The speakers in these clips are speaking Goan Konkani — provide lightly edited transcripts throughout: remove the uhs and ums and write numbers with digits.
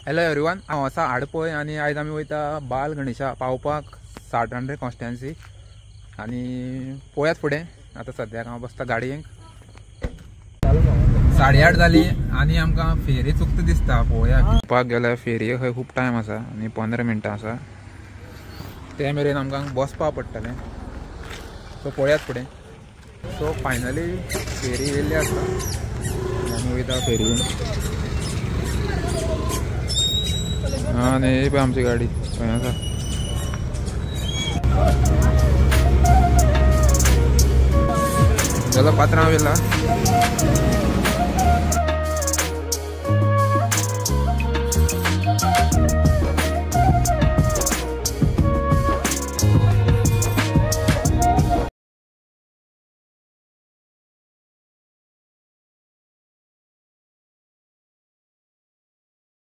हॅलो एवरीवन, हांव आसा आडपय आनी आयज आमी वयता बाल गणेशा पावपाक 60 कॉन्स्टिट्युएन्सी आनी पळयात फुडें. आतां सद्याक हांव बसता गाडयेक. 8:30 जाली आनी आमकां फेरी चुकता दिसता. पळोवया पावपाक गेल्यार फेरये खंय खूब टायम आसा आनी 15 मिनटां आसा, ते मेरेन आमकां बसपाक पडटलें. सो पळयात फुडें. सो फायनली फेरी येयल्ली आसा आमी वयता फेरयेन. आनी ही पळय आमची गाडी खंय आसा. जालो पात्रांव येयला.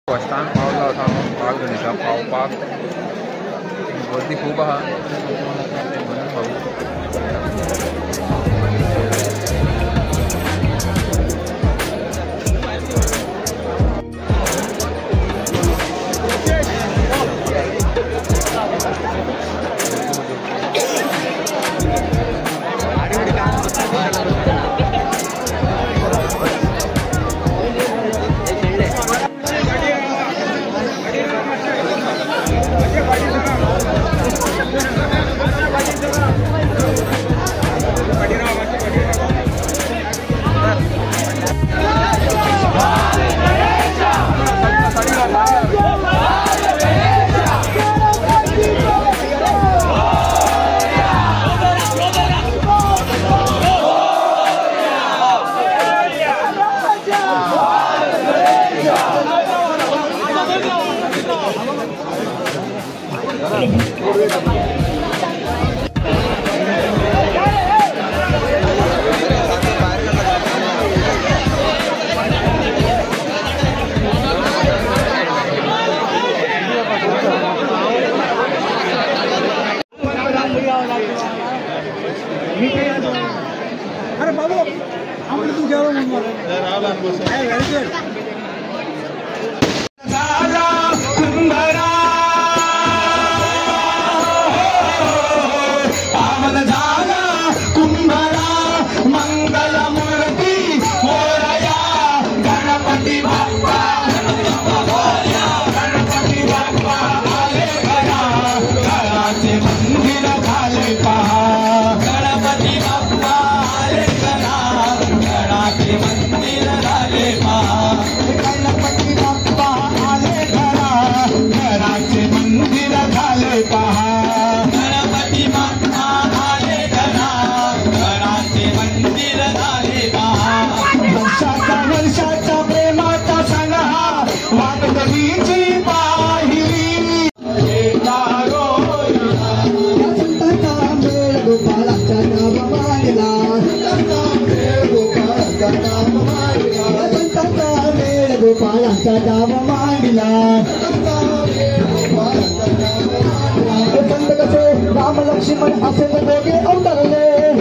फस्टान पावला आसा हांव बाल गणेशा पावपाक. गर्दी खूब आहा. अरे बाबू आमकां तूं गेलो म्हणून व्हेरी गुड. गोपाळाचा डाव मांडला, संत कसे राम लक्ष्मण असे दोघे अवतरले.